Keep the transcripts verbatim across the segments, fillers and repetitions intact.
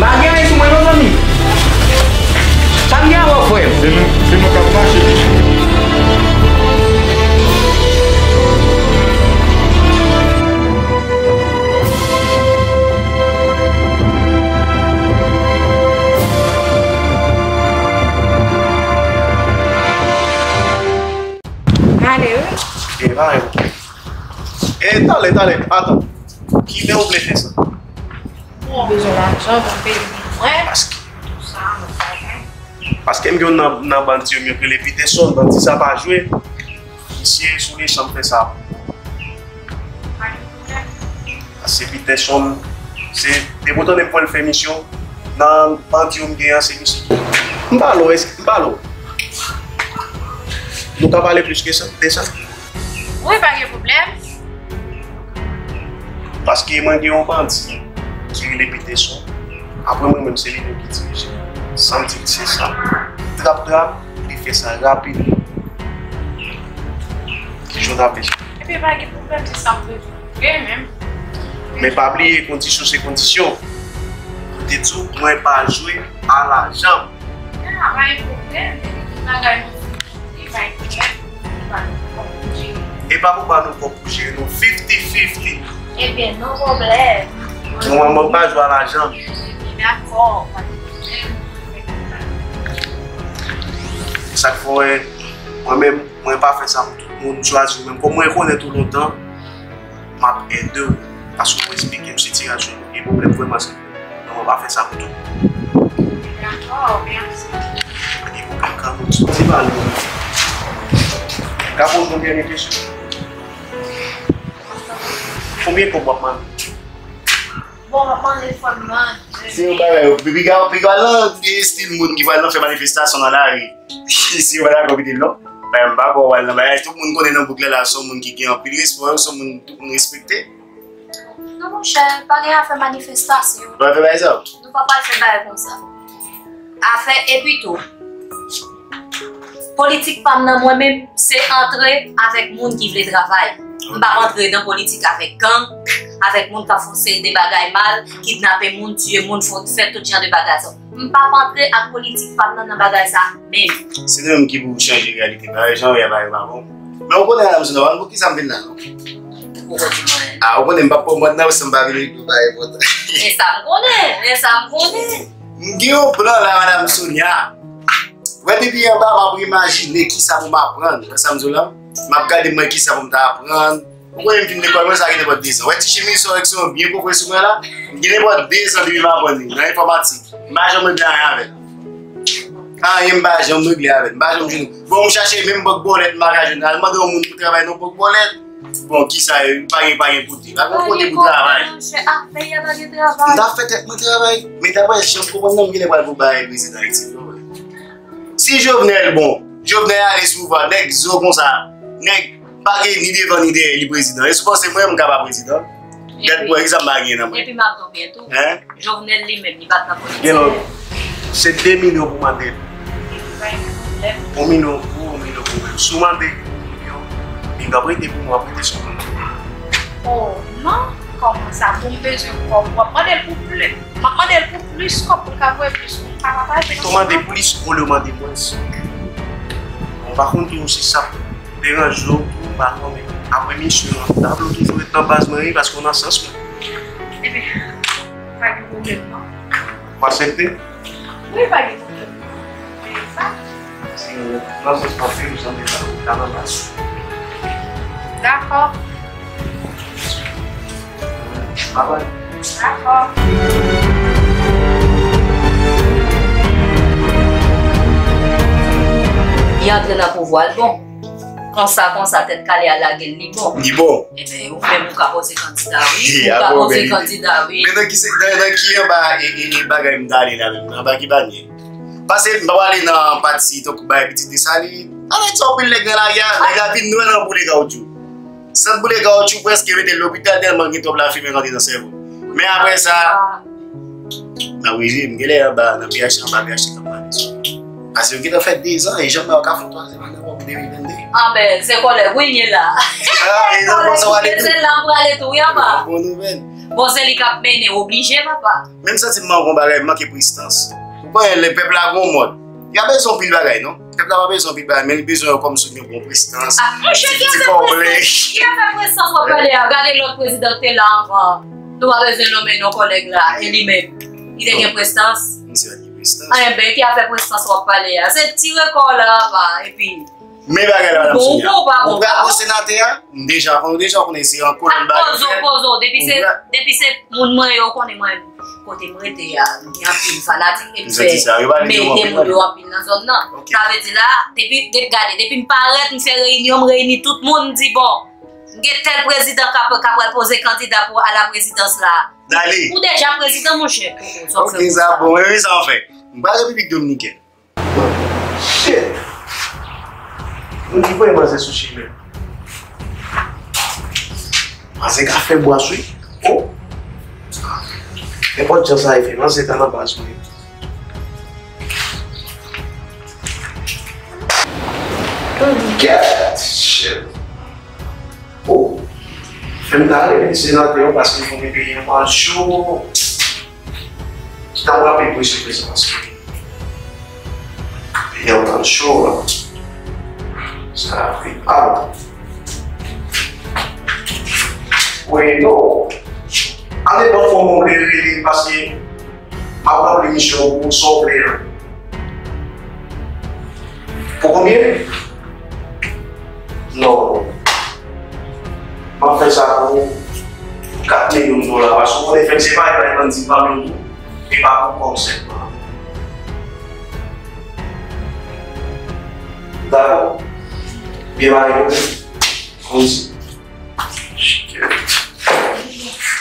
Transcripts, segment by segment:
Pa gen anyen sou mwen non, zanmi. Sa m gen avè w, frè m? Se nou, se nou k ap mache. Ale, wi. E, talè, talè, talè. Atan. Ki lè w vle fè sa? Mwen bezwen lajan pou m peye bil mwen. Paske, tout sa, lòt bagay. Paske m gen youn nan, nan bandi yo, yo rele Peterson. Bandi sa pa jwe. Misye sou lechan fè sa. Paske Peterson, se depi w tande m pral fè misyon, nan bandi yo m gen an, se misye ki. M pale w, èske m pale w? Nou ka pale plis ke sa, de sa? Wi, pa gen pwoblèm. Paske mwen gen yon bandi ki rele Peterson. Apre mwen menm, se li menm ki dirije. Sa m di l se sa. Trap trap, li fè sa rapid. Ki jan w ta vle? Ebyen, pa gen pwoblèm, se sa m bezwen. Gen menm. Men pa bliye, kondisyon se kondisyon. Mwen te di w, mwen pa jwe a lajan. Ah, pa gen pwoblèm. Depi tout bagay nou fini, pa gen pwoblèm. Nou ba nou kòb pou jere. E pa pou ba nou kòb pou jere, non. Fifty fifty. Ebyen, no pwoblèm. Mwen, mwen pa jwe a lajan. Ebyen, dakò, pa gen pwoblèm. Sa k fè, mwen menm, mwen pa fè sa pou tout moun, m chwazi w menm. Kòm mwen konnen ou lontan, m ap ede w. Paske w esplike m sitiyasyon ou, gen pwoblèm vrèman serye. Non, mwen pa fè sa pou tout moun. Dakò, mèsi. Pa gen pwoblèm, kanmenm. Ti bal mwen. Ka poze yon dènye kesyon? Konbyen kòb w ap mande? Bon, w ap mande fò m mande. Se yon bagay, piga, piga lan, e stil moun ki pral nan fè manifestasyon nan lari. Si yo pa dakò kite l non. Men m pa kwè w al nan bagay. Tout moun konnen nan bouk la, la se yon moun ki gen anpil respè, se yon moun tout moun respekte. Non, monchè, pa gen afè manifestasyon. Nou pa fè bagay sa? Nou pa pral fè bagay konsa. Afè, epi tou, politik pa m nan mwen menm, se antre avèk moun ki vle travay. M p ap antre nan politik avèk gang, avèk moun k ap fè yon seri de bagay mal, kidnape moun, tiye moun, fè, fè tout jan de bagay sa. M p ap antre ak politik pa m nan, nan bagay sa menm. Se nou menm ki pou chanje reyalite. Bagay jan w ye a, bagay yo pa bon. Men ou konnen, madanm Sonia, w konn poukisa m vin la, non? Ou konn ki mwen. Ah, ou konnen m p ap pran mòd nan, paske m pa vin pou bagay enpòtan. Men sa m konnen, men sa m konnen. M gen yon plan la, madanm Sonia. Wè, depi anba, m ap imajine kisa pou m aprann. Wè sa m di w la? M ap gade mwen kisa pou m ta aprann. Ou konnen m fin lekòl, mwen sa gen nenpòt de zan. Wè ti chemiz sa w wè ki se yon byen kofre sou mwen la? M gen nenpòt de zan depi m aprann li nan enfòmatik. M pa janm regle anyen avè l. Anyen m pa janm regle avè l. M pa janm jwenn. Bon, m chache menm bòk bòlèt m pa ka jwenn. Al mande yon moun pou travay nan bòk bòlèt. Bon, kisa yo, pa gen, pa gen kote. Pa gen kote pou travay. M ta fè tèt mwen travay. Men daprè jan m konprann nan, m genlè pral pou bagay prezidan Ayiti, non, wè. Si Jovenel bon, Jovenel ale sou pouvwa, nèg zo konsa, nèg pa gen ni devan ni dèyè, li prezidan. Èske w panse mwen, m ka pa prezidan? Gad pou wè kisa m pa gen nan mwen. Epi m ap di w byen tou. Hein? Jovenel li menm, li pa t nan politik. Gen lòt, se de milyon pou mande l. Epi pa gen pwoblèm. Yon milyon pou ou, yon milyon pou mwen. Si w mande yon milyon, li p ap rete pou mwen, w ap rete sou mwen. Oh, non, kòman sa? Pou m bezwen kòb, w ap mande l pou plis. M ap mande l pou plis kòb pou l ka voye plis moun pa pataje. Pito mande plis olye mande mwens. Bon, pa konn tou si sa deranje w tou, pa konnen. Apre misyon an, tablo toujou ret nan baz mwen, wi, paske w nan sans mwen. Ebyen, pa gen pwoblèm, non. W aksepte? Wi, pa gen pwoblèm. Dakò. Dakò. Li antre nan pouvwa l bon. Konsa, konsa, tèt kale a lage l, li bon. Li bon. Ebyen, ou menm ou ka poze kandida, wi. Ou ka poze kandida, wi. Men nan ki, nan, nan ki anba e, e, e bagay m ta ale la menm? Anba ki panye? Pase m pa prale nan pati tankou bay pitit Desalin. Ann fè sa anpil nèg nan lari a, nèg la vin nwè nan boule kawotchou. Sant boule kawotchou prèske mete l lopital tèlman gen twòp lafimen k antre nan sèvo. Men apre sa, nan rejim, genlè anba, nan P H, anba P H, se k ap mande sou. Pase yo gentan fè dezan, e janm nan yo ka fè yon twazyèm ane ankò pou de mil vennde. Anben, se kòlèg wi m ye la. Ah, e nan konsa w ale tou. Se la m prale tou, wi, anba. Bon nouvèl. Bon, se li k ap mennen, oblije, papa. Men m santi m manke yon bagay, m manke prestans. Ou konnen, lè pèp la gen yon mòd. Y a bezwen anpil bagay, non. Pèp la pa bezwen anpil bagay, men li bezwen wè kòmsi gen bon prestans, ti, ti kòb. Ah, monchè, ki afè prestans? Ki afè prestans w ap pale a? Gade lòt prezidan k te la anvan. Nou pa bezwen nonmen non kòlèg la, e li menm. Li te gen prestans. Misye pa t gen prestans. Enben, ki afè prestans w ap pale a? Se tire kò w la, papa, epi Men bagay la, madam Sonia. Ou pral pran senatè a? M deja konn, ou deja konnen se an kolòn bagay. Poze w, poze w. Depi se, depi se moun mwen yo konnen mwen, kote m rete a, m gen anpil fanatik e m fè m ede moun yo anpil nan zòn nan. Sa vle di la, depi, depi, gade, depi m parèt, m fè reyinyon, m reyini tout moun, m di, bon, m gen tèl prezidan k ap, k ap pral poze kandida pou a la prezidans la. Ou deja prezidan, monchè. Ok, sa bon. Wi, sa w fè. M pral Repiblik Dominikèn. Shit! Moun ki voye manzè sou chimen. Manzè ka fè bwas wi. Oh! Nenpòt jan sa ye fè, manzè ta nan baz mwen. Gèt! Shit! Oh, fè m ta rele senatè yo paske konnen peyi an pral cho. Ki ta frape pou eseye fè sa paske peyi an pral cho la. Sa ap fè mal. Wi, non. A nenpòt fò mwen vle rele paske M ap ranpli misyon pou sa w vle an. Pou konbyen? Non. M ap fè sa pou kat milyon dola. Paske w konnen fèk se pa bay bandi pa milyon. E pa pou kòb sèlman. Dakò? Byen mare yo. Konn di.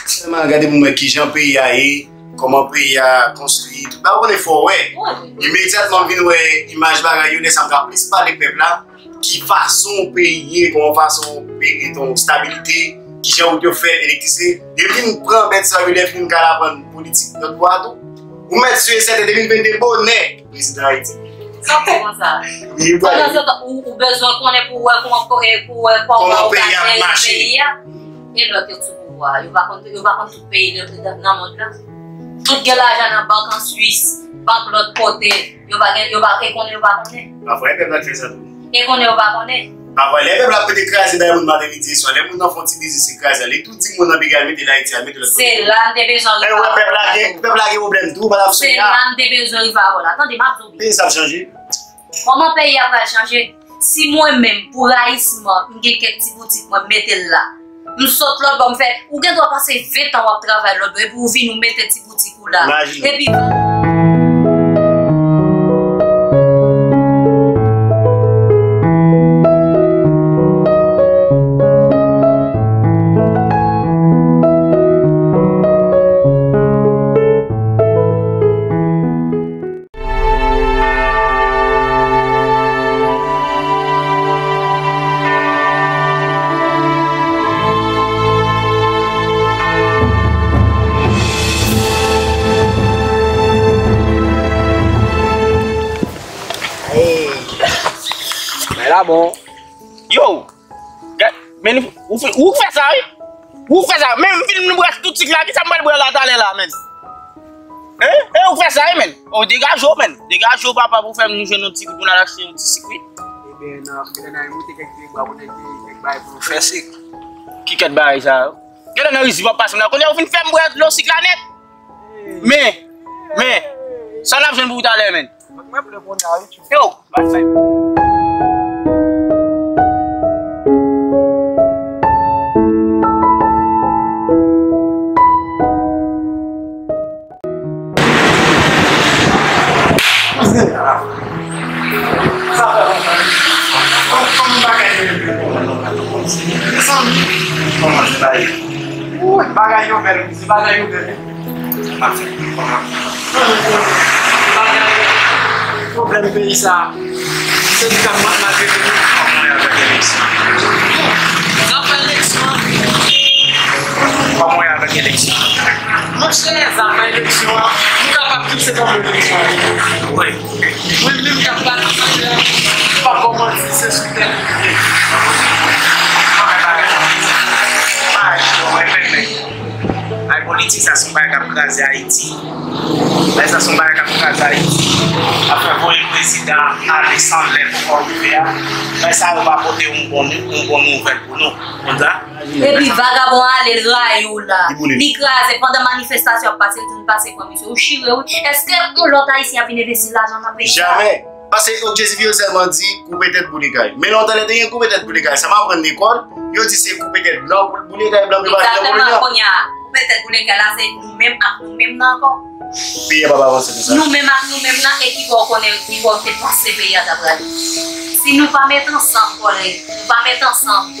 Sèlman gade pou m wè kijan peyi a ye, kòman peyi a konstwi, tout bagay ou konnen fò w wè. Imedyatman m vin wè imaj bagay yo, lè sa m ka plis pale pèp la, ki fason peyi ye, kòman fason peyi gen yon stabilite, kijan wout yo fèt, elektrisite. Depi m pran bèt sa yo, lè m fin ka aprann politik lòt bò a tou. Ou mèt si e sèten de mil vennde bonè prezidan Ayiti. Sa w fè konsa? Pandan se tan, ou, ou bezwen konnen pou wè kòman, pou wè kòman w ka jere peyi a. E lòt yo sou pouvwa a, yo pa konn, yo pa konn tout peyi nan, nan mond lan. Tout gen lajan nan bank an Swis, bank lòt kote. Yo pa gen, yo pa, e konnen yo pa konnen. Pafwa, e pèp la k fè sa tou. E konnen yo pa konnen. Pafwa, lè pèp la ap pete kraze bay moun maten, midi e swa, lè moun nan fè yon ti biznis, li kraze, li tou di moun nan piga, mete l Ayiti, al mete lòt kote. Se la m te bezwen rive avè w la. Pèp la gen, pèp la gen pwoblèm tou, madam Sonia. Se la m te bezwen rive avè w la. Tande, m ap di w byen. Peyi sa ap chanje. Kòman peyi a pral chanje? Si mwen menm, pou rayisman, m gen kèk ti boutik mwen, m mete l la. M sot lòt bò, m fè, ou gen dwa pase ven tan w ap travay lòt bò, epi ou vini, ou mete ti boutik ou la. Imajine w. Epi Hey! Bagay la bon. Yo! Gad, men ou, ou fè, ou fè sa, wi. Ou fè sa. Men m fin m bwè tout sik la. Kisa m pral bwè la talè la, men? Hein? E ou fè sa, wi, men. O, degaje w, men. Degaje w, papa, pou fè m nou jwenn yon ti goud, pou n al achte yon ti sik, wi. Ebyen, nan, genlè n a remoute kèk pyebwa, pou nèg gen kèk bagay pou nou fè. Fè sik. Ki kèk bagay sa yo? Genlè nan rizi w ap pase m la. Kounye a ou fin fè m bwè dlo sik la nèt. Men, men, sa n ap jwenn pou talè, men. Yo, bat fè. Bagay yo bèl, wi, se bagay yo bèl. Pwoblèm peyi sa, se li k ap maltrete nou. Kòman w ye avèk eleksyon? Zafè eleksyon an. Kòman w ye avèk eleksyon? Monchè, zafè eleksyon an, nou kapab tout se tankou eleksyon an ye. Wi. Mwen menm k ap patisipe a, m p ap ba w manti, se sou tèt li ye. Mwen menm, mwen menm, mwen menm. Sa se yon bagay k ap kraze Ayiti. Bagay sa se yon bagay k ap kraze Ayiti. Afè voye prezidan ale san lè pou kò rive a. Bagay sa yo pa pote yon bon, yon bon nouvèl pou nou. Konn sa? Epi vagabon ale, l rayi w la. Li kraze pandan manifestasyon ap pase, l di n pase pran misye. Ou chire wi. Èske yon lòt Ayisyen ap vin envesti lajan nan peyi a? Jamè. Paske objektif yo sèlman di koupe tèt boule kay. Men lontan lè te gen koupe tèt boule kay, sa m aprann lekòl, yo di se koupe tèt blan pou l boule kay, blan pi pa fè nan koloni an. Koupe tèt boule kay la, se nou menm ak nou menm nan ankò. Peyi a p ap avanse konsa. Nou menm ak nou menm nan, e ki bò w konnen, ki bò w te panse peyi a t ap prale. Si nou pa met ansanm, kòlèg, nou pa met ansanm,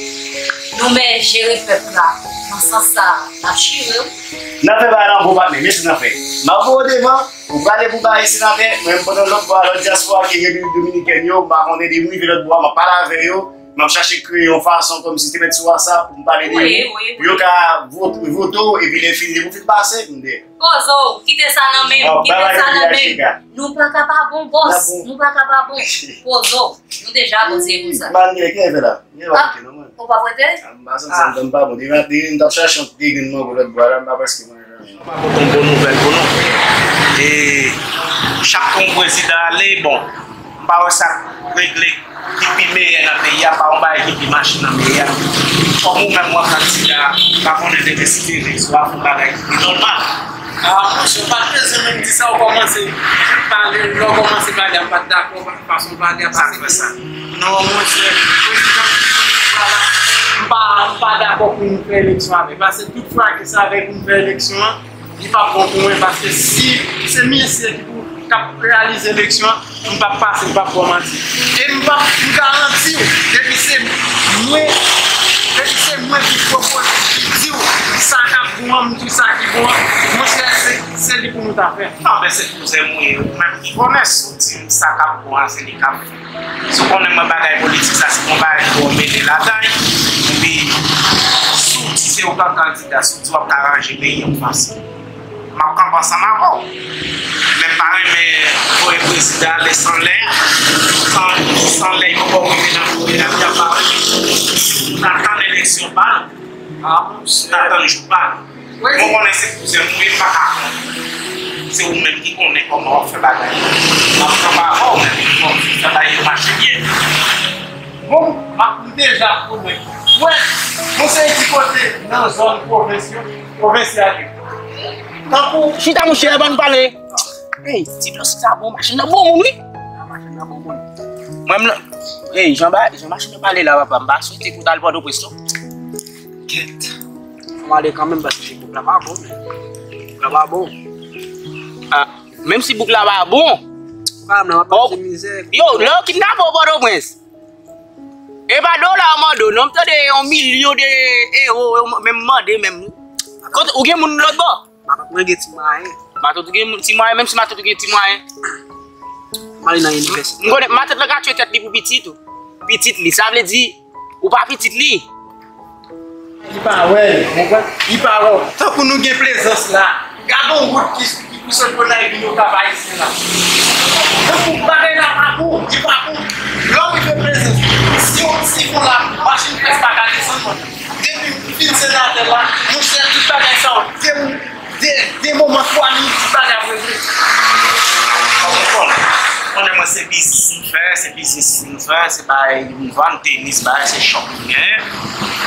nou mèt jere pèp la, nan sans sa a, n ap chire wi. N ap fè bagay la ankò, patnè, men se n ap fè. M ap voye w devan, ou prale pou bay senatè, mwen m pran lòt bò a, lòt dyaspora ki Repiblik Dominikèn yo, m pa konnen, depi m rive lòt bò a, m ap pale avè yo, m ap chache kreye yon fason kòmsi te mèt sou WhatsApp pou m pale de yo, pou yo ka vote w, epi lè fini, depi w fin pase, m de. Poze w, kite sa nan men m, kite sa nan men m. Nou pa ka pa bon, bòs, nou pa ka pa bon. Poze w, nou deja poze konsa. Malgre, ki afè la? Ou pa prete? M pa santi m pa bon. Depi m t ap chache yon ti degrenn mango lòt bò la, m pa prèske manje anyen. Yo pa pote yon bon nouvèl pou nou. E chak kou yon prezidan ale, bon, m pa wè sa k regle ki pi meyè nan peyi a, pa yon bagay ki pi mache nan peyi a. Kòm ou menm w ap kandida, m pa konnen demen si te rezo a fè yon bagay ki pi nòmal. Ah, monchè, w pa t bezwen menm di sa, w kòmanse pale, lè w kòmanse pale a, m pa t dakò, fason w pale a, paske sa k fè sa? Non, monchè, prezidan ki sou pouvwa la, m pa, m pa dakò pou nou fè eleksyon avè l. Paske tout fwa ke se avè l pou nou fè eleksyon an, li p ap bon pou mwen, paske si se misye ki pou, k ap reyalize eleksyon an, m p ap pase, m p ap ba w manti. E m p ap, m garanti w, depi se mwen, depi se mwen ki pwopoze, ki di w sa k ap bon an, m di w sa ki bon an, monchè, se, se li pou nou ta fè. Non, men se kouzen m ou ye, ou menm ki konnen, si w di m sa k ap bon an, se li k ap fè. Si w konnen mwen bagay politik sa, se yon bagay ki pou mete ladan l, epi si w di se ou k ap kandida, si w di w ap ka ranje peyi an fasil. M ap kanpe ansanm avè w. Men m pa renmen voye prezidan ale san lè, san, san lè, yo poko rive nan pouvwa a, y ap pale. Nou t ap tann eleksyon pa nou. Nou t ap tann jou pa nou. Mwen konnen se kouzen m ou ye, m pa ka konnen. Se ou menm ki konnen kòman w ap fè bagay yo. M ap kanpe avè w, men pou fè bagay yo mache byen. Bon, m ap, m deja konnen. Wè, nou se ki kote nan zòn pwovens yo, pwovensyal yo. Tankou chita, monchè, ban n pale. Ey, ti dlo sa bon, machin nan bon moun, wi. Machin nan bon moun. Mwen, m, ey, jan ba, jan machin nan pale la, papa, m pa swete pou t al Pòtoprens, non. Kèt. Fò m ale kanmenm, paske bouk la pa bon, men. Bouk la pa bon. Ah, menm si bouk la pa bon. Pa, m nan, m ap pase mizè. Yo, lè yo kidnape w Pòtoprens, e pa dola yo mande w, non, m tande yon milyon de ewo, yo menm mande menm. Kote, ou gen moun lòt bò? Matant mwen gen ti mwayen. Matant ou gen ti mwayen, menm si matant ou gen ti mwayen. M ale nan inivèsite. M konnen, matant lan ka tchwe tèt li pou pitit ou. Pitit li, sa vle di, ou pa pitit li. Li pa wè, ou konprann? Li pa wè. Tankou nou gen Plezans la. Gade yon wout ki, ki pou sot Gonayiv vin Okap Ayisyen la. Tankou bagay la pa bon, li pa bon. Lè w rive Plezans, si yon ti pon la, machin prèske pa ka desann, mwen. Depi m fin senatè la, monchè, tout bagay sa yo, de, de, de moman, twa minit, tout bagay ap regle. Ou konnen, konnen mwen se biznis m fè, se biznis m fè, se bay m vann tenis, bay se chòp m genyen.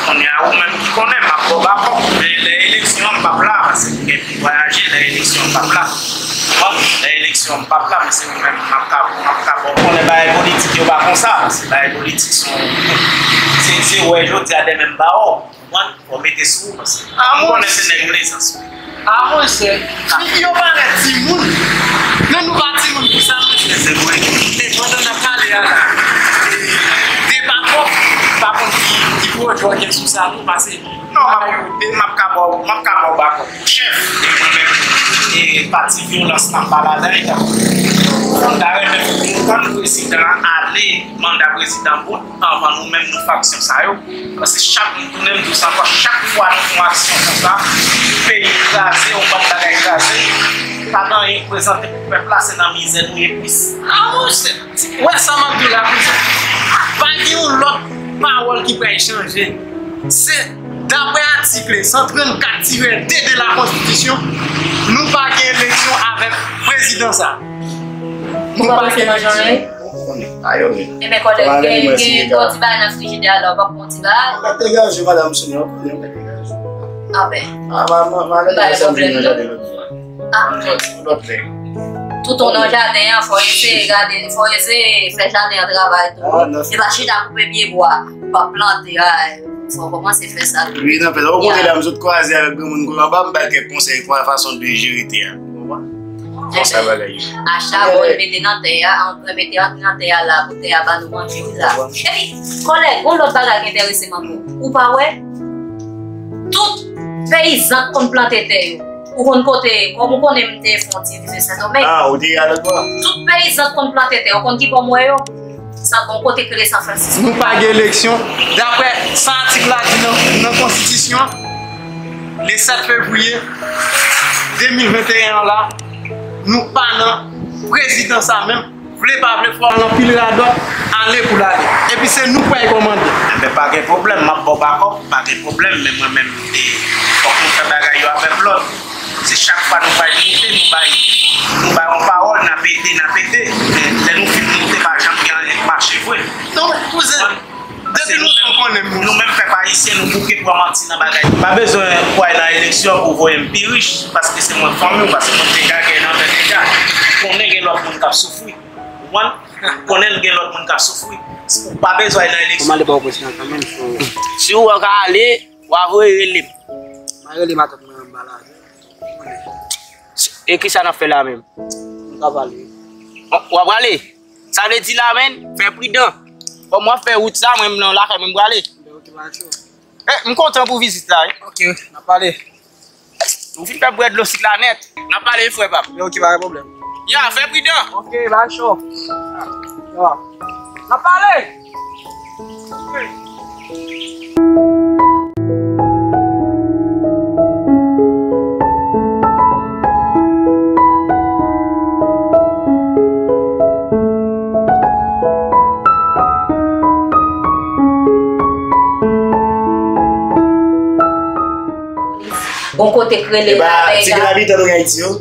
Kounye a, ou menm ki konnen, m ap ba w bakòp. Men lè eleksyon an, m p ap la, paske m gen pou vwayaje, lè eleksyon an, m p ap la. Bon, lè eleksyon an, m p ap la, men se ou menm, m ap ka, m ap ka ba w. Konnen bagay politik yo pa konsa, paske bagay politik se, se, se wè jodi a, demen m ba w. Konprann? Fò mete sou ou, paske m konnen se nèg Plezans ou ye. Ah, monchè, figi yo parèt timoun. Men nou pa timoun pou sa, monchè. Se vre. E pandan n ap pale a la, e, de bakòp, m pa konn ki, ki pwodui w gen sou sa tou, paske non, m ap, m ap ka ba w, m ap ka ba w bakòp. Chèf, e mwen menm, e pati vyolans nan m pa ladan l, tankou m ta renmen pou nou tann prezidan an ale manda prezidan bout anvan nou menm nou faksyon sa yo. Paske chak, m tounen m di w sa ankò, chak fwa nou fè yon aksyon konsa, peyi kraze, yon bann bagay kraze, pa gen anyen k prezante pou pèp la, se nan mizè nou ye plis. Ah, monchè, wè sa m ap di w la, kouzen. Pa gen yon lòt pawòl ki pral chanje. Se Daprè atik san trannkat tirè de de la Konstitisyon, nou pa gen eleksyon avèk prezidan sa. Nou pa gen eleksyon. Ebyen, kòlèg, gen, gen yon ti bagay nan frijidè a la, w p ap pran yon ti bagay? Mwen degaje, madanm Sonia, w konnen mwen degaje. Ah ben. Ah, m pa gen pwoblèm, non. Ah, lòt lè. Tout ou nan jaden an, fò eseye gade, fò eseye fè jaden an travay tou. Ah, non. Se pa chita koupe pye bwa, ou pa plante, ah, fò kòmanse fè sa tou. Wi, nan fè sa. Okontrè, la, m sot kwaze avèk granmoun kou anba, m ba l kèk konsèy pou fason de jere tè a. Ou konprann? Konsa bagay yo. A chabon, mete nan tè a, antre mete nan tè a la pou tè a ba nou manje, wi la. Epi, kòlèg, yon lòt bagay ki enterese m ankò. Ou pa wè? Tout peyizan k konn plante tè yo. Ou konn kote, kòm ou konnen m te fè yon ti vize Sendomeng. Ah, ou te a lòt bò. Tout peyizan k konn plante tè, ou konn ki bò m wè yo? Sa bon kote k rele San Francisco. Nou pa gen eleksyon. Daprè sa atik la di nan, nan Konstitisyon an, le sèt fevriye de mil venteyen an la, nou pa nan prezidan sa menm. Vle pa vle, fò al anpil radòt, ale pou l ale. Epi se nou k pral kòmande. Enben, pa gen pwoblèm, m ap ba w bakòp, pa gen pwoblèm, men mwen menm, e, fòk nou fè bagay yo avèk lòd. Se chak fwa nou pral moute, nou bay, nou bay yon pawòl, n a pete, n a pete. Men lè nou fin moute, pa janm gen anyen k mache vre. Non, kouzen, depi nou konnen moun. Nou menm pèp ayisyen, nou bouke pran manti nan bagay. Pa bezwen pou w al nan eleksyon pou w voye m pi rich, paske se mwen k fanmi w, paske mwen te ka gen nan tè deja. Konnen gen lòt moun k ap soufri. Ou konprann? Konnen l gen lòt moun k ap soufri. Ou pa bezwen al nan eleksyon. Kòman li ba w prezidan kanmenm, so. Si w wè w ka ale, w a voye rele m. M a rele matant mwen anba la. E kisa n ap fè la menm? M ka pale. W a prale? Sa vle di la menm, fè pridan. Kòm w ap fè wout sa, mwen menm nan lakay mwen m prale. Ok, pa cho. Eh, m kontan pou vizit la, wi. Ok, n ap pale. Ou fin fè bwè dlo sik la nèt. N ap pale, wi, frè pa m. Ok, pa gen pwoblèm. Ya, fè pridan. Ok, pa cho. Ya. N ap pale. Bon kote k rele Epa, ti gen labitan nou gen Ayiti yo.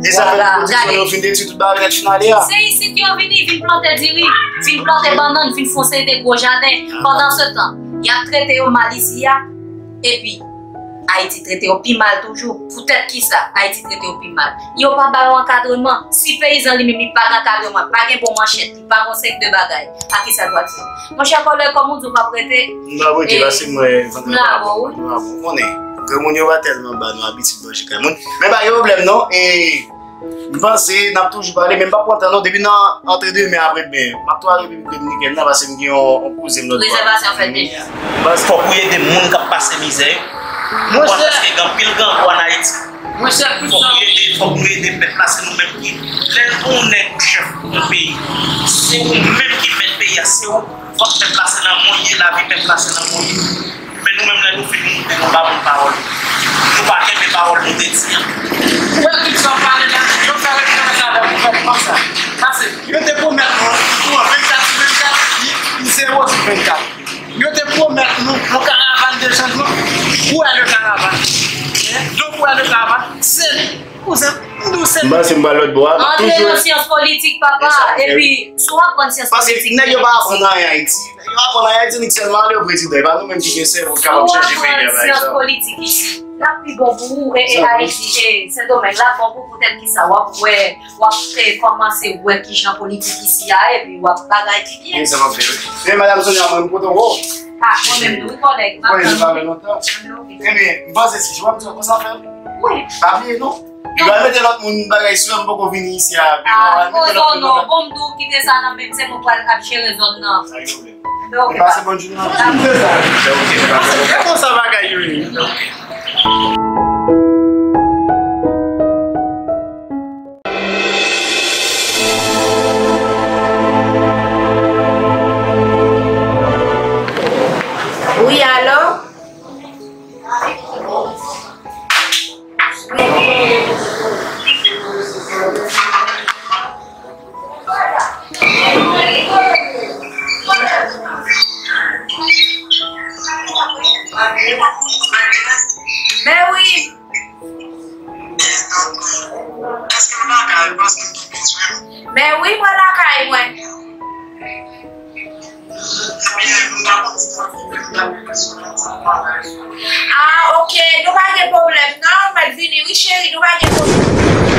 E sa fè nou di yo fin detwi tout bagay nèt fin ale a. Se isit yo vini, vin plante diri, vin plante bannann, vin fè yon seri de gwo jaden. Pandansetan, y ap trete yo mal isi a. Epi, Ayiti trete yo pi mal toujou. Poutèt kisa Ayiti trete yo pi mal? Yo pa ba yo ankadreman. Si peyizan li menm li pa gen ankadreman, pa gen bon manchèt, li pa gen yon seri de bagay, a kisa l pral fè? Monchè kòlèg, kòm ou di, ou p ap rete. M p ap rete, paske mwen vann mwen pa bon, mwen pa bon. Ou konnen, granmoun yo pa tèlman ba nou abitid manje kay moun. Men pa gen pwoblèm non. E, m panse n ap toujou pale, men m p ap pran tan non. Depi nan antre demen, apre demen, m ap tou al Repiblik Dominikèn nan, paske m gen yon, yon kouzen m lòt bò. Rezèvasyon fèt deja. Fòk ou ede moun k ap pase mizè yo. Ou konprann, paske gen anpil grangou ann Ayiti. Fòk nou ede, fòk nou ede pèp la, se nou menm ki. Lè yon nèg ou chèf yon peyi, se ou menm ki mèt peyi a, se ou. Fòk pèp la se nan men w ye, lavi pèp la se nan men w ye. Men nou menm, lè nou fin moute, nou ba moun pawòl. Nou pa kenbe pawòl nou te di an. Ou wè tout sa w pale la, yo fè referans avè w pou fè kòmsa. Pase, yo te pwomèt nou, pou an vennkat sou vennkat, li, li zewo sou vennkat. Yo te pwomèt nou yon karavàn de chanjman. Où est le caravane? Hein? Donc, où est le caravane? Se li. Kouzen, m di w se li. M panse m pral lòt bò a, m ap toujou. Antre nan syans politik, papa. Epi, si w aprann syans politik, nèg yo pa aprann anyen Ayiti. Nèg yo aprann anyen Ayiti, nèg sèlman ale prezidan. E pa nou menm ki gen sèvo k kapab chanje peyi a, pa egzanp. Si w aprann syans politik isi, l ap pi bon pou ou, e, e Ayiti, e Sendomeng, l ap bon pou ou, poutèt kisa w ap wè, w ap, e, kòmanse wè kijan politik isi a ye, epi w ap bagay ki byen. E sa m ap fè, wi. Men, madanm Sonia, mwen, m kontan wè w. Ah, mwen menm tou, wi, kòlèg. Mwen, nou pa fè lontan. Ebyen, m panse si jou ap di w konsa fè. Wi. Pa bliye, non. Yo al mete lòt moun bagay sou yo, m poko vini isi a. Ah, kozon non, bon, m tou kite sa nan men m, se mwen pral ap jere zòn nan. Sa gen pwoblèm. Pase bòn jounen. Se konsa bagay yo ye. Wi, alo? Men wi, mwen lakay mwen. Ah, ok, nou pa gen pwoblèm non, mèt vini wi cheri, nou pa gen pwoblèm.